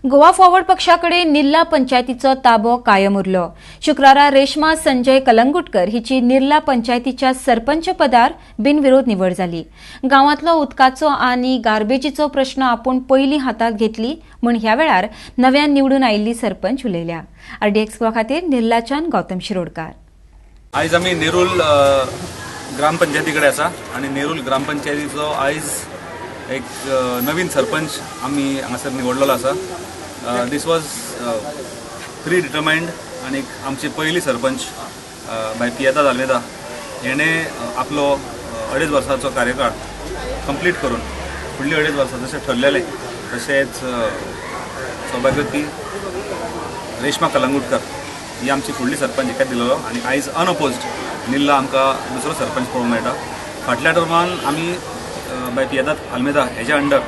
Goa forward पक्षाकडे निल्ला पंचायतीचो ताबो कायम उरलो. शुक्रारा रेश्मा संजय कलंगुटकर हिची निर्ला पंचायतीच्या सरपंच पदार बिनविरोध निवड जाली. गांवांतलो उदकाचो आनी गार्बेजीचो प्रश्न आपूण पयलीं हातांत घेतली म्हूण ह्या वेळार नव्यान निवडून आयिल्ली सरपंच उलयल्या. आरडीएक्स गोवा खातीर निर्लाच्यान गौतम शिरोडकार. आयज आमी नेरूल ग्रामपंचायती कडेन आसा आनी नेरूल ग्रामपंचायतीचो आयज एक नवीन सरपंच आमी हांगासर निवडलेलो आसा. This was pre determined आनी आमची पयली सरपंच बाय पियेदाद आल्मेदा हेणें आपलो 2.5 वर्साचो कार्यकाळ कंप्लीट करून फुडली 2.5 वर्सां जशें ठरलेलें तशेंच सौभाग्यवती रेश्मा कलंगुटकर ही आमची फुडली सरपंच हिका दिलेलो आनी आयज अनअपोज्ड निल्ला आमकां दुसरो सरपंच पळोवंक मेळटा. फाटल्या टर्मान आमी बाय पियेदाद आल्मेदा हेच्या अंडर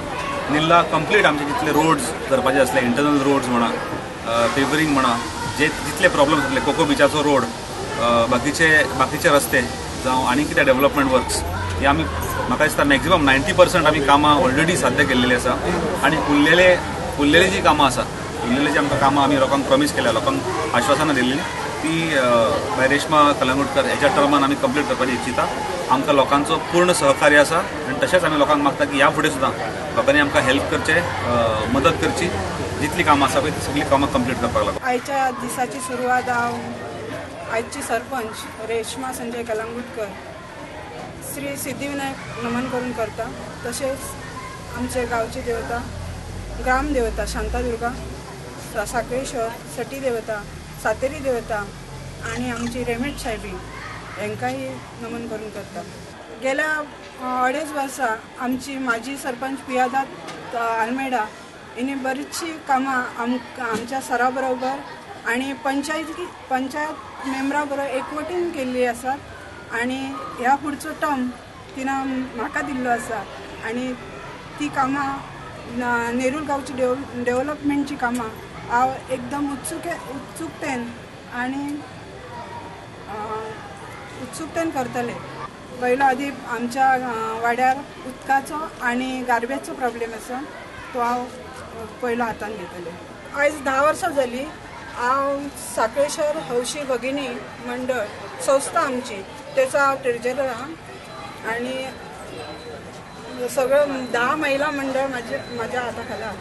निल्ला कंप्लीट आमचे जितले रोड्स करपाचे आसले, इंटरनल रोड्स म्हणा, पेवरिंग म्हणा, जे जितले प्रॉब्लम्स आसले, कोको बिचाचो रोड, बाकीचे बाकीचे रस्ते जावं आनी कितें डेव्हलपमेंट वर्क्स, हे आमी म्हाका दिसता मॅक्झिमम 90% आमी कामां ऑलरेडी साध्य केल्लेली आसा. आनी उरलेले उरलेली जी कामां आसा, उरलेली जी आमकां कामां आमी लोकांक प्रॉमीस केल्या, लोकांक आश्वासनां दिल्ली, ती बाय रेश्मा कलंगुटकर हेच्या टर्मान आमी कंप्लीट करपाची इच्छिता. आमकां लोकांचो पूर्ण सहकार्य आसा आनी तशेंच आमी लोकांक मागता की ह्या फुडें सुद्दां लोकांनी आमकां हेल्प करचें, मदत करची, जितली कामां आसा पळय ती सगळीं कामां कंप्लीट करपाक लागून. आयच्या दिसाची सुरवात हांव आयची सरपंच रेश्मा संजय कलंगुटकर श्री सिद्धिविनायक नमन करून करता. तशेंच आमचे गांवची देवता, ग्रामदेवता शांतादुर्गा, साखळेश्वर, सटी देवता, सातेरी देवता आणि आमची रेमेट साहेबी हांकांय नमन करून करता. गेल्या 2.5 वर्सां आमची माजी सरपंच पियादाद आल्मेडा हिणे बरीचशी कामां आमच्या सरा बरोबर आणि पंचायत मेंबरा बरोबर एकवटीन केल्ली आसात आणि ह्या फुडचो टर्म तिनं म्हाका दिल्लो आसा आणि ती कामां नेरूल गांवची डेव्हलपमेंटची कामां हांव एकदम उत्सुकतेन आणि उत्सुकतेन करतले. पयलो आदी आमच्या वाड्यार उदकाचो आनी गार्बेजचो प्रॉब्लेम आसा, तो हांव पयलो हातान घेतले. आयज 10 वर्सां जाली हांव साखळेश्वर हौशी भगिनी मंडळ संस्था आमची, तेचो हांव ट्रेजरर आहा आणि सगळं 10 महिला मंडळ माझ्या हाताखाला.